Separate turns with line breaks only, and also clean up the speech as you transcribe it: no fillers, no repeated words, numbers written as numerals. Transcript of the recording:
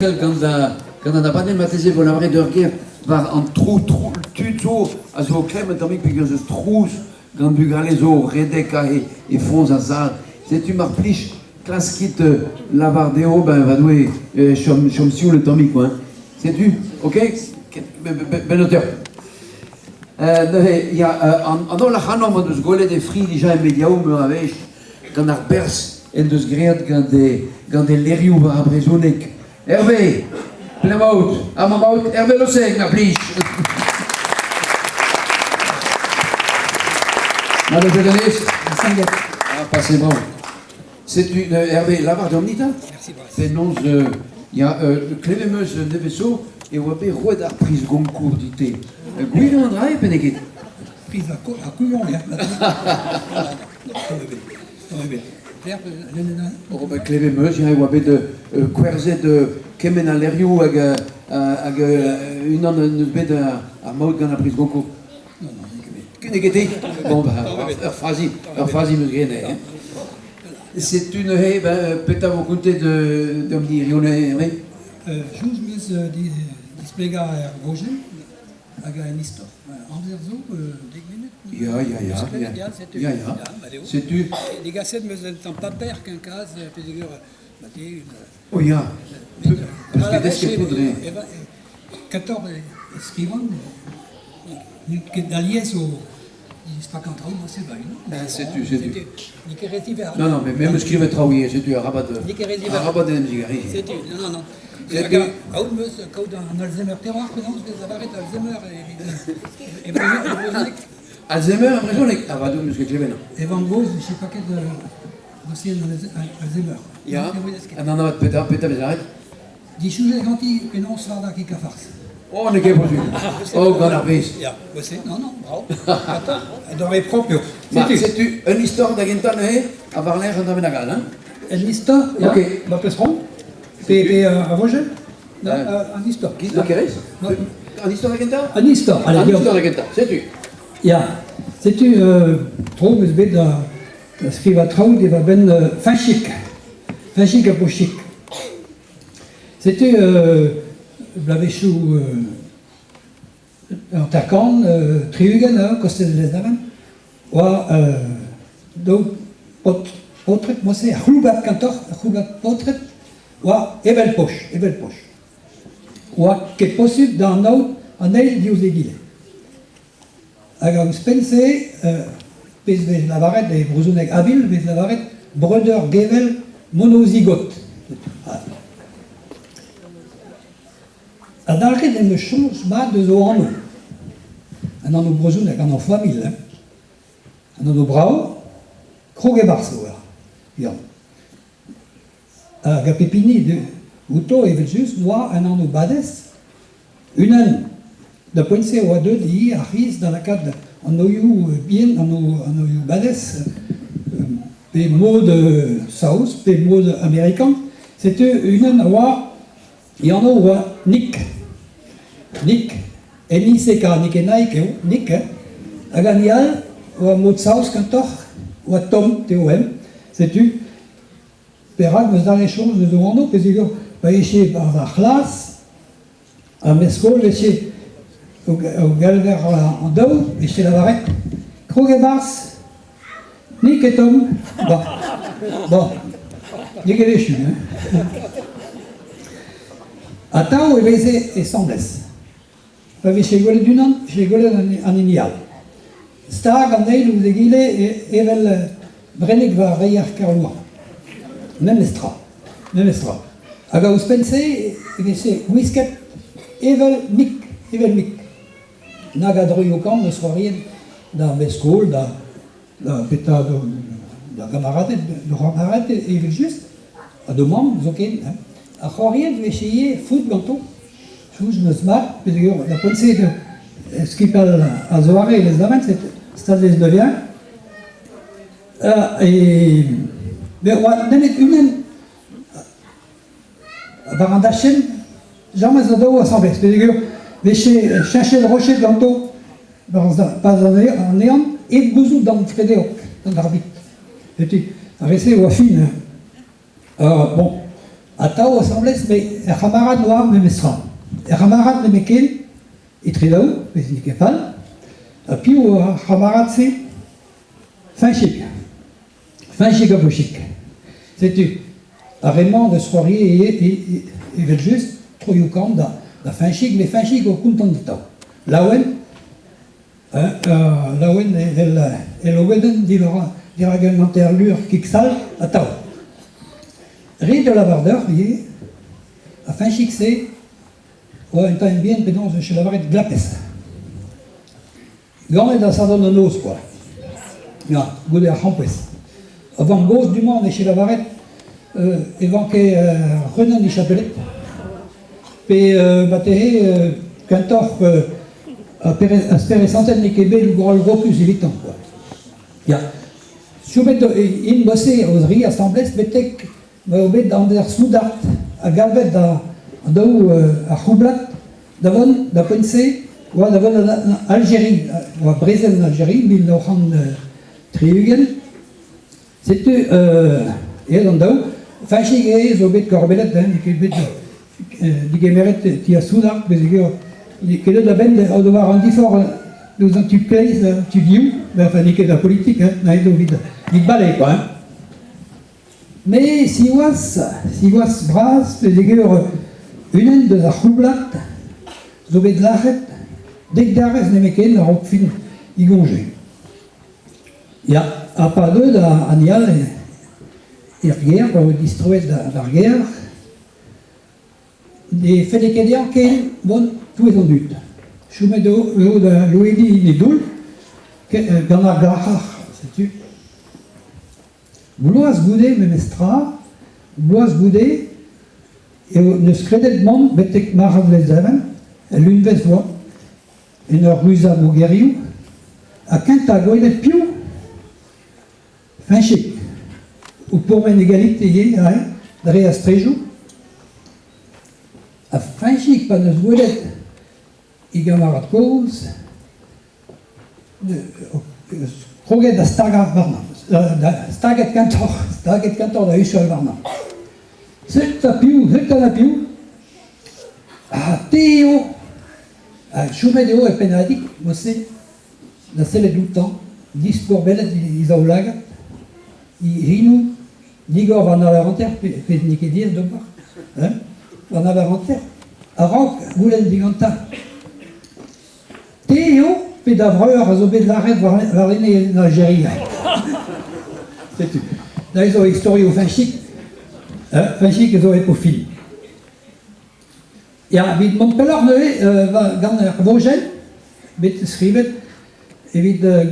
Gant gant an abadenn marteze e vo lavaret ur ger war an trou trou tud zo a zo o klemm un tammig peogwir ez eus trouz gant bugale zo o redek aze e foñs ar sal. Setu mar plij klaskit lavar dezho ben va Doue chom chom sioul un tammig quoi hein. Setu ok benn deoc'h. Neuze ya an holl ac'hanomp o deus gwelet e fri dija e mediaoù meur a wech. gant ar berzh en deus graet gant e, gant e levrioù war ar brezhoneg. Hervé, Plemaout, ha Mamaout, Hervé Loseg, mar plij. Mat eo bet ganez? Ah, passez bon. Setu, Hervé, lavar deomp-ni 'ta. Penaos, ya, klevet 'm eus nevez zo e oa bet roet ar priz Goncourt dit-te. Gwir eo an dra-se pe n'eo ket?
Priz ar couillon, ya.
Oh, klevet 'm eus ya e oa bet gwerzhet kement a levrioù hag hag unan n'eus bet ar maout gant ar priz Goncourt. N'eo ket te? Bon, bah, ur fazi, ur fazi 'm eus graet neuze. Setu neuze, ben, petra vo kontet deomp-ni hiziv neuze, Hervé?
Soñj 'm eus displegañ er vojenn. Hag un istor. Amzer zo, dek munut.
Ya, ya, ya. Ya, setu. Ya, ya. Setu.
Degaset 'm eus un tamm paper kenkaz peogwir ma te...
Oh ya. Peus ket desket tout dre.
Kentoc'h e skrivan, n'eo ket alies o dispakañ traoù morse ba unan.
Setu, setu.
N'eo ket re ziwezhat.
Non, non, mais me 'm eus skrivet traoù ivez, setu arabat
N'eo ket re ziwezhat.
Arabat en em zigariñ.
Setu, non, non, non.
Setu.
Aon 'm eus kaout an Alzheimer terroir penaos 'vez lavaret Alzheimer evit e brezhoneg?
Alzheimer e brezhoneg? Ah, va Doue, 'm eus ket klevet, non.
E vamm-gozh ne paket dossier an Alzheimer.
Ya, an anavet petra, petra vez lavaret?
Disoñjet ganti penaos fardañ kig ha farz.
Oh, n'eo ket posubl. Oh, gant ar vezh.
Ya, bosse, non, non, bravo. Doare propr eo.
Setu. Setu un istor da gentañ neuze, ha war-lerc'h un dra bennak all, hein?
Un istor, ya.
Ok.
Ma peus c'hoant. Pe, pe ar vojenn? An istor.
Giz ma kerez? An istor da gentañ?
An istor,
allez, An istor da gentañ, setu.
Ya, setu tro 'm eus bet da skrivañ traoù diwar-benn Fañchig. Fañchig ha Pochig. Setu bloavezhioù 50, 60 ha kostez Lesneven, oa daou paotr, paotred moa-se, ar c'hloubad kentoc'h, ar c'hloubad paotred oa evel poch, evel poch. Oa ket posubl da anaout an eil diouzh egile. Hag ouzhpenn-se, pezh 'vez lavaret e brezhoneg abil, 'vez lavaret breudeur gevell monozigot. Ha dalc'het em eus soñj mat eus o anv. An anv brezhonek, an anv familh, hein. An anv brav, krog e-barzh eo Yann. Hag pep hini outo evel-just 'oa un anv-badez. Unan da poent-se e oa deuet hi ar c'hiz da lakaat an anvioù bihan, an anvioù-badez, pe mod saoz, pe mod amerikan. Setu unan a oa E anv oa Nick. Nick, N-I-C-K, n'eo ket Nike eo, Nick, hein. Hag an hini all oa mod saoz kentoc'h, oa Tom, T-O-M. Setu perak 'm eus dare soñj eus o anv, peogwir pa eche 'barzh ar c'hlas, ar mestr-skol eche o gelver an daou, eche lavaret krog e-barzh N'eo ket tomm. Bon, bon, n'eo ket echu, hein. Atav e veze asambles. Pa vije gwelet unan, vije gwelet an hini all. Stag an eil ouzh egile evel brennig war reier Kerlouan. Memes tra, memes tra. Hag ouzhpenn-se e veze gwisket evel mik, evel mik. Nag a droioù-kamm eus c'hoariet d'ar mestr-skol, da da petra d'ar gamaraded, d'o c'hamaraded evel-just, ha d'o mamm zoken. Hein. Ar c'hoariet e veze ivez foot ganto, soñj 'm eus mat, peogwir da poent-se eo skipailh a-zoare Lesneven, Stade Lesnevien. E met oa nemet unan War an dachenn, james zo daou asambles peogwir 'vije cheñchet roched ganto 'barzh an ehan hep gouzout d'an tredeog, d'an arbitr. Setu ar re-se a oa fin. Hein. Bon. Atav asambles met ur c'hamarad 'oa memestra. Ur c'hamarad nemetken, etre daou, pezh n'eo ket fall. Ha piv oa ar c'hamarad-se? Fañchig. Fañchig ha Bouchig. Setu ar re-mañ deus c'hoariet ivez evel-just troioù-kamm da da Fañchig, met Fañchig o kontant atav. Laouen, laouen evel e logodenn dirak un hanter-lur kig-sall atav. Ret eo lavar deoc'h ivez, ar Fañchig-se oa un tamm bihan penaos e vije lavaret glapez. Ganet da Sadorn da noz kwa. Ya, goude ar c'hampouezh. A vamm-gozh du-mañ ne lavaret e vanke Renan e chapeled. Pe marteze kentoc'h ar Spered Santel n'eo ket bet gwall rokus evitañ kwa. Ya. Chomet int neuze o-zri asambles betek ma eo bet amzer soudard ha galvet da an daou ar c'houblad da vont da poent-se oa da vont da Aljeria, oa brezel en Aljeria 1960. Setu aet an daou. Fañchig eo zo bet korbellet, hein, n'eo ket bet degemeret ti ar soudard peogwir n'eo ket deuet a-benn d'ober an diforc'h diouzh an tu kleiz an tu dehoù, enfin n'eo ket ar politik, hein, na edo evit bale quoi, hein. Met siwazh, siwazh bras peogwir unan deus ar c'houblad zo bet lazhet dek dervezh nemetken a-raok fin e goñje. Ya, ha pa deu da an all er gêr, pa voe distroet d'ar gêr, ne felle ket dezhañ ken mont touez an dud. Chomet eo da louediñ e doull gant ar glac'har, setu. Bloaz goude memes tra, bloaz goude eo n'eus kredet mont betek marc'had Lezevn, el lunvezh 'oa, en ur ruzañ mogerioù, ha kentañ gwelet piv? Fañchig, o pourmen egalite ivez aze, dre ar straejoù. Ha Fañchig pa 'neus gwelet e gamarad kozh, Kroget da stagañ warnañ, staget kentoc'h, staget kentoc'h da huchal warnañ. Setu ha piv, setu ha piv. Ha te eo, ha chomet eo e pennadig mod-se da sellet outañ, dispourbellet e zaoulagad, e c'henoù digor war an avel hanter, pezh n'eo ket diaes d'ober, hein, war an avel hanter, a-raok goulenn digantañ. Te eo pe da vreur a zo bet lâret warlene en Aljeria. Setu. Da zo istorioù Fañchig. Fañchig a zo hep o fin. Ya, evit mont pelloc'h neuze gant ar vojenn bet skrivet evit gouel.